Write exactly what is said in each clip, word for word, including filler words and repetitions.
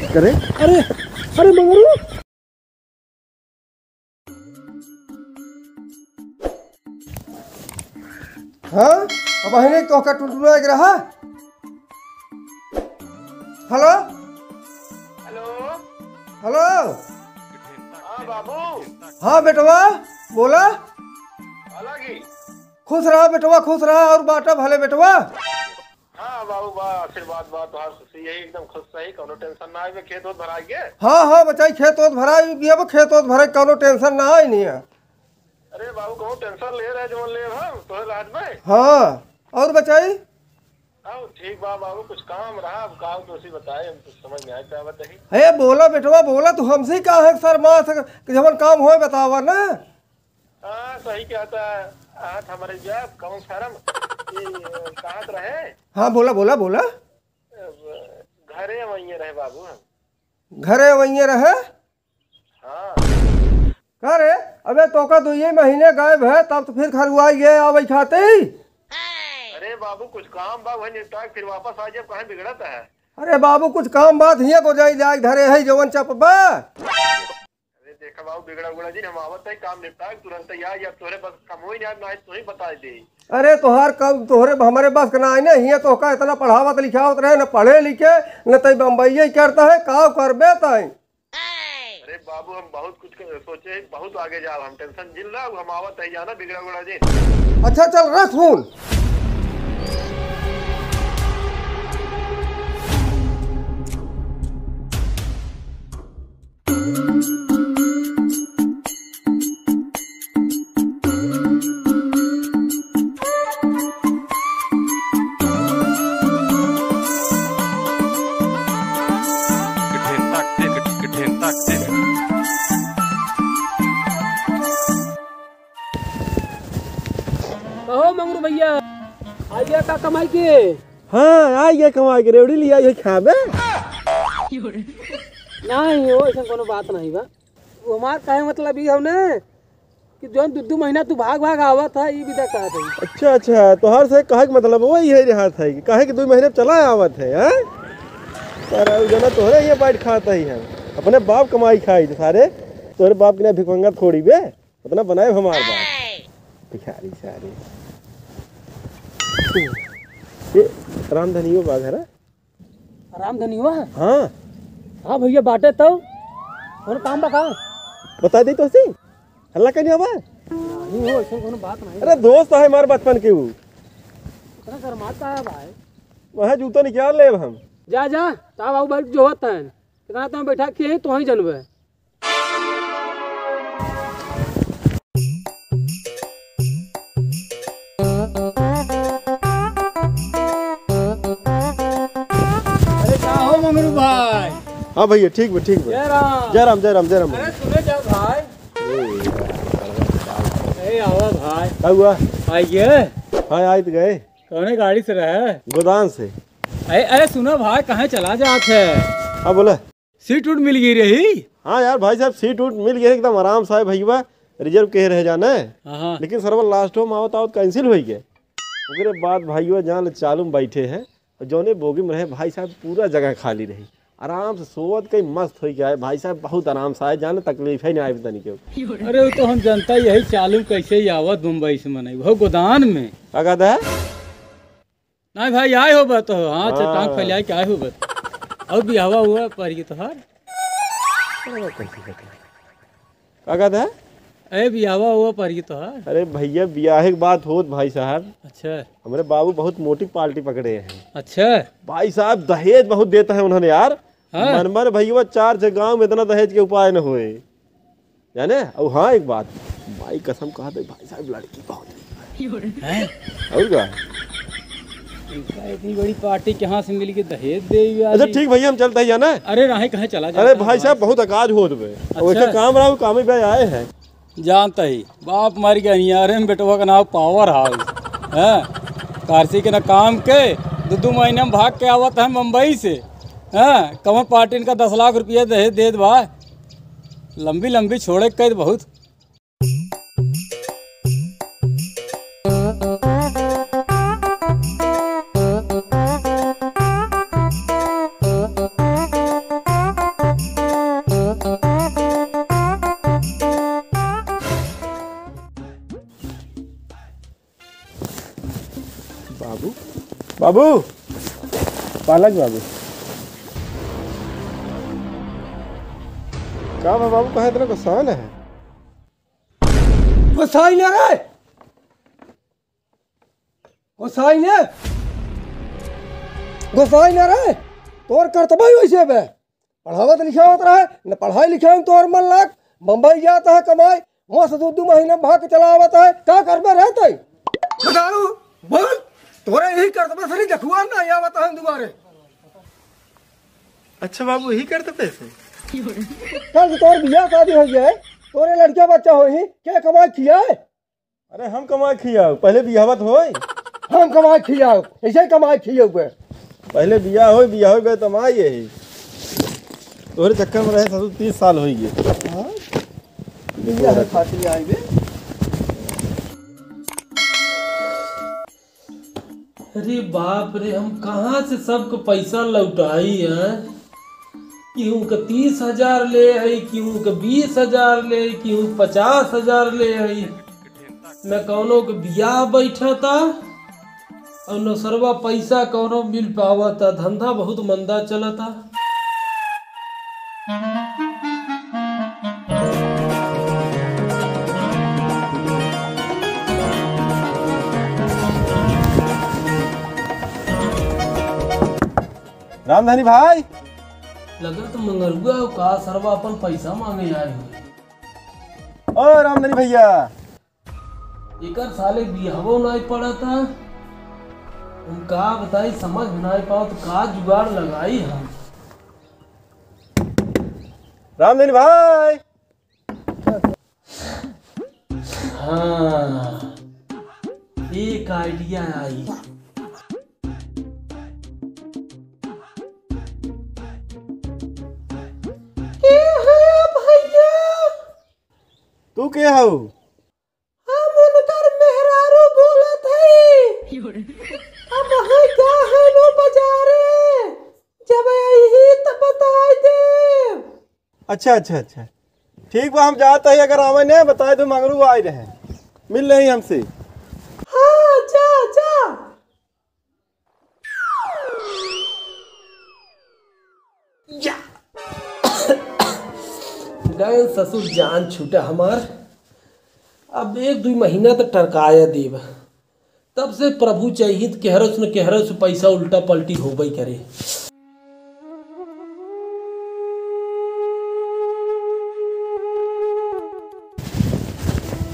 करे। अरे, अरे मंगरू। हाँ, अब अहिने तोहका टुनटुना एक रहा। हेलो। हेलो। हेलो। हाँ बाबू। हाँ बेटवा, बोला। अलग ही। खुश रहा बेटवा, खुश रहा, और बाटा भले बेटवा। हाँ बाबू बा, आशीर्वाद बा, तोहार खुशी यही एकदम खुश रही, कौनो टेंशन ना आवे, खेत ओत भराई गे। हाँ हाँ बचाई, खेत ओत भराई गे, अब खेत ओत भराई, कौनो टेंशन ना आई नहीं है। अरे बाबू, कौनो टेंशन ले रहे, जवन ले हम तोहे राज में। हाँ, और बचाई। हाँ ठीक बा बाबू, कुछ काम रहा, अब का तो उसी बताए, हम कुछ समझ में आए क्या बताई। हे बोला बेटवा, बोला, तू हमसे ही का है शर्मा से, कि जवन काम होए बतावा ना। हाँ, सही कहता है। हाँ, हमारे जा कौन फार्म, ई, कहाँ से रहे? हाँ, बोला, बोला, बोला। अब घरे वहीं रहे बाबू हम। घरे वहीं रहे? हाँ। का रे, अबे तोका दुइये महीने गायब है, तब तो फिर खरुआई गए आवे खाते ही। अरे बाबू, कुछ काम बा, वही निपटा के फिर वापस आ जाए, कहाँ बिगड़त है? अरे बाबू, कुछ काम बात हियाँ को जाई, जाए धरे है जवन चप बा। अरे देखा बाबू, बिगड़ा उगड़ा जिन, हम आवत है, काम निपटा के तुरंत ही आ, या तोहरे बस कम होई ना, ना तू ही बता दे। अरे तोहार कब, तोहरे हमरे बस के ना आई ना, हियाँ तोहका इतना पढ़ावत लिखावत रहे, न पढ़े लिखे, न तई बम्बई करता है, का करबे तई? अरे बाबू, हम बहुत कुछ कर, सोचे हैं, बहुत आगे जाब हम, टेंशन जिन ला, हम आवत है, जाना बिगड़ा उगड़ा जिन। अच्छा चल रख फोन। कहो मंगरू भैया, आ गया का कमाई के? हाँ, आ गया कमाई के, रेवड़ी लिया ये खाबे। नहीं हो, ऐसा कोनो बात नहीं बा। वो हमार कहे मतलब ई हौ ने कि जौन दू दू महीना तू भाग भाग आवत है, ई विदा कहत है। अच्छा, अच्छा, तोहर से कहे के मतलब वही है, रहत है कि काहे कि दू महीने चला आवत है, हैं? पर उ जना तोहरे ये बैठ खात है, हम अपने बाप कमाई खाई तो सारे, तोहरे बाप के ना भिखमंगा थोड़ी बे, अपना बनाए हमार बाप। भिखारी सारे। ये रामधनियो बा घर है? रामधनिया? हाँ। हाँ भैया, बाटे तब। कौन काम बा का? बता दे तो सही। हल्ला कहीं बा? नहीं हो, ऐसा कोनो बात नहीं। अरे दोस्त है हमारे बचपन के वो। इतना शर्माता है भाई। वहाँ जूता निकाल लेब हम। जा, जा, ताव आऊ बैठ जो होता है। इतना तो बैठा के ही तो ही जनबे। अरे का हो मंगरू भाई? हाँ भैया, ठीक बा, ठीक बा। जय राम। जय राम, जय राम, जय राम। अरे सुने जा भाई। ए, आवा भाई। का हुआ? आइए। हाँ, आइत गए। कौने गाड़ी से रहे? गोदान से। अरे, अरे सुनो भाई, कहाँ चला जात है? हाँ, बोला। सीट उट मिल गई रही? हाँ यार भाई साहब, सीट उट मिल गई, एकदम आराम से आए भैया, रिजर्व के रहे जाने। हाँ, हाँ। लेकिन सरवा लास्ट में आवत आवत कैंसिल हो गए। ओकरे बाद भैया जान ले चालू में बैठे हैं, और जौने बोगी में रहे भाई साहब, पूरा जगह खाली रही, आराम से सोवत कहीं मस्त हो गया है भाई साहब, बहुत आराम से आए, जाने तकलीफ है नहीं आए तनी के। अरे वो तो हम जनता यही चालू कैसे ही आवत बम्बई से मनई, वो गोदान में। का कहता है? नहीं भाई, आए हो बा तो, हाँ, हाँ। टांग फैलाए के आए हो बा। और बियाहवा हुआ पर ये तोहार? का कहत है? ए, बियाहवा हुआ पर ये तोहार? अरे भैया, बियाहे के बात होत भाई साहब। अच्छा। हमरे बाबू बहुत मोटी पार्टी पकड़े हैं। अच्छा। भाई साहब, दहेज बहुत देता है उन्होंने यार। हाँ। मन मन भैया, चार छह गांव में इतना दहेज के उपाय न होए। जाने? और हाँ, एक बात, माई कसम कहा दे भाई साहब, लड़की बहुत नीक है। हैं? और का? इनका इतनी बड़ी पार्टी कहाँ से मिल के दहेज दे यार? अच्छा, ठीक भैया, हम चलते हैं, जाना है? अरे, राही कहाँ चला जाता अरे है भाई भाई? साहब, बहुत अकाज होत बे। अच्छा। वैसे काम रहा, वो काम ही पे आए हैं। जानता ही, बाप मर गया, अनियारे में बेटवा का नाम पावर हाउस। हैं? कारसी के ना काम के, दो दो महीने में भाग के आवत है मुंबई से। हैं? कमर पार्टी इनका दस लाख रुपया दहेज देत बा। लंबी लंबी छोड़े के बहुत। बाबू, पालक बाबू। का बा बाबू, काहे इतना गुस्सान है? गुस्साई ना रे, गुस्साई ना, गुस्साई ना रे। तोर करतबा ही वैसे बे। पढ़ावत लिखावत रहे, न पढ़ाई लिखाई में तोर मन लाग, बम्बई जात है कमाई, मस्त दू दू महीना में भाग के चला आवत है, का करबे रहे तै? बताऊ, बोल, तोरे यही करतबा से नहीं देखुआ ना आवत है दुबारे। अच्छा बाबू, यही करतबे से? कल से तोर बियाह शादी हो जाए, तोरे लड़का बच्चा होई, के कमाई खियाए? अरे हम कमाई खियाऊ, पहले बियाहवा त होई। हम कमाई खियाऊ, ऐसे ही कमाई खियाऊ बे। पहले बियाह होई, बियाह होई बे त हम आई यही। तोहरे चक्कर में रहे ससुर तीस साल होई गए। हाँ? बियाह खातिर आई बे। अरे बाप रे, हम कहाँ से सबके पैसा लौटाई हैं? केहू के तीस हजार ले आई, केहू के बीस हजार ले आई, केहू के पचास हजार ले आई। न कौनो के बियाह बैठता और न सरवा पैसा कौनो मिल पावता। धंधा बहुत मंदा चलता। रामधनी भाई। लगा तो मंगरुआ हो का, सरवा अपन पैसा मांगे आए हो। ओ रामधनी भैया। एकर साले बियाहवो नाई पड़ता। हम का बताई, समझ में नाई पावत, का जुगाड़ लगाई हम। रामधनी भाई। हाँ, एक idea आई। के है भैया? तू के हऊ? हम उनकर मेहरारू बोलत हई। अब है का है नो बजारे, जब अइही त बताई देब। अच्छा, अच्छा, अच्छा, ठीक बा, हम जात हई, अगर आवे ने बताई दो, मंगरू आए रहे, मिल रही हमसे। हाँ, जा, जा। या। गए ससुर, जान छूटा हमार। अब एक दुई महीना त टरकाया देब, तब से प्रभु चाहित केहरो से न केहरो से पैसा उल्टा पलटी होबे करे।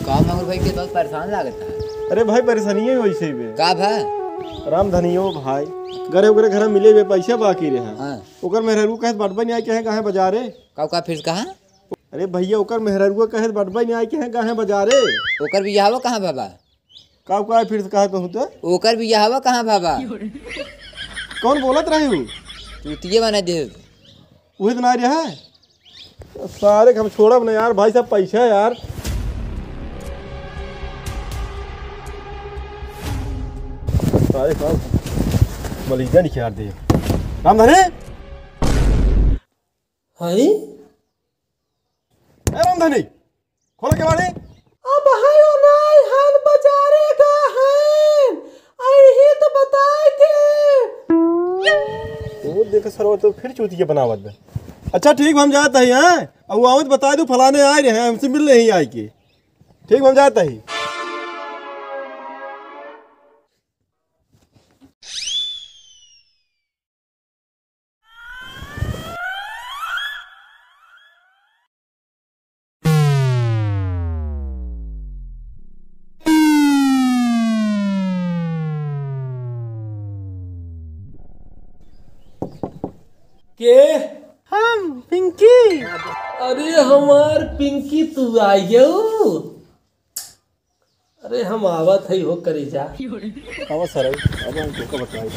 का मंगरू भाई के बहुत परेशान लागत है? अरे भाई, परेशानिये वैसे ही बे। का भा? रामधनियो भाई, गरे ओकरे घर मिले बे, पैसा बाकी रहे। हाँ। ओकर मेहरारू कहत बटबे नहीं आए के हैं, कहाँ बजारे? का, का फिर कहाँ? अरे भैया, ओकर मेहरारू कहत बटबे नहीं आए के हैं, कहाँ बजारे? ओकर बियाहवा कहाँ भा बा? का, का फिर से कहा कहूँ तो? ओकर बियाहवा कहाँ भा बा? कौन बोलत रही हूँ? चूतिये बना दे। उहे तो ना रहा है। सारे के हम छोड़ब ना यार, भाई साहब, पैसा है यार। सारे साहब मलीजा निकाल दे। रामधनी? हाय? ए रामधनी, खोल केवाड़ी। अब हयो नाई हन बजारे गा हन, अइही त बताए के। वो देख सरवा तो फिर चूतिया बनावत बे। अच्छा ठीक बा, हम जात हई, हैं? अब वो आवत बताए दू, फलाने आए रहे, हमसे मिल रही आए के। ठीक बा, हम जात हई। के? हम, पिंकी। अरे हमार पिंकी, तू आ गयो? अरे हम आवत हई हो करेजा। आवा सर, अब हम तोका बताई।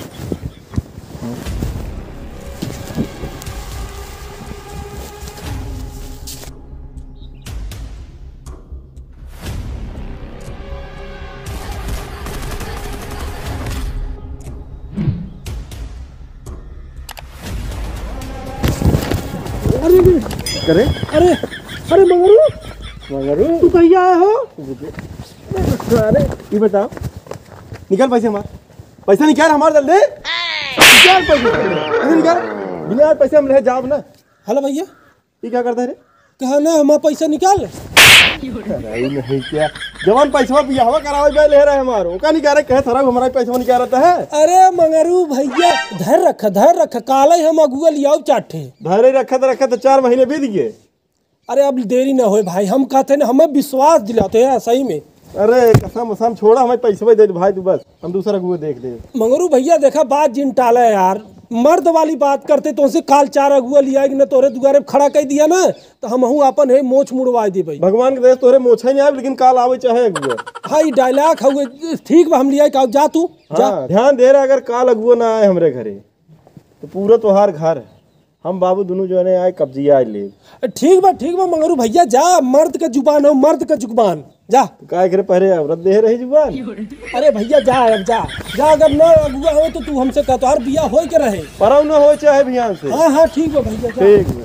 अरे, अरे, करे? अरे, अरे मंगरू, मंगरू? तू कहिया आया हो? अरे, ये बताओ, निकल पैसे हमार। पैसा निकाल हमार जल्दी। निकाल पैसा, पैसा निकाल। बिना पैसे हम रह जाब ना। हेलो भैया। ई का करता है रे? कहा ना, हमार पैसा निकाल। अरे नहीं क्या, जवान पैसवा बियाहवा करावे बे ले रहे हमार, ओका निकाले कहे सरऊ हमारा पैसवा निकालता है। अरे मंगरू भैया, धर रख, धर रख, काले हम अगुआ लियाओ चाठे। धरे रखत रखत चार महीने बीत गए। अरे अब देरी ना होए भाई, हम कहते ना, हमें विश्वास दिलाते हैं सही में। अरे कसम वसम छोड़ा, हमें पैसवा दे दे भाई तू, बस हम दूसरा अगुआ देख ले। मंगरू भैया देखा, बात जिन टाला है यार, मर्द वाली बात करते तो उनसे काल चार अगुआ लिया कि ना तोरे दुआरे खड़ा कर दिया ना, तो हमहू आपन है मोछ मुड़वा दे भाई। भगवान के दया से तोरे मोछे नहीं आए, लेकिन काल आवे चाहे अगुआ। हाँ, ई डायलॉग हउए। ठीक बा, हम लिया का, जा तू, जा। हाँ, ध्यान दे रहा, अगर काल अगुआ ना आए हमरे घरे, तो पूरा तोहार घर, हम बाबू दुनू जने आए कब्जिया आए ले। ठीक बा, ठीक बा मंगरू भैया, जा, मर्द का जुबान हो, मर्द का जुबान, जा। तो काय करे, पहले औरत दे रही जुबान। अरे भैया जा, अब जा, जा, अगर ना अगुआ हो तो तू हमसे कह, तोहार बिया होए के रहे। परौ ना हो चाहे बिहान से। हाँ, हाँ, ठीक बा भैया, जा। ठीक बा।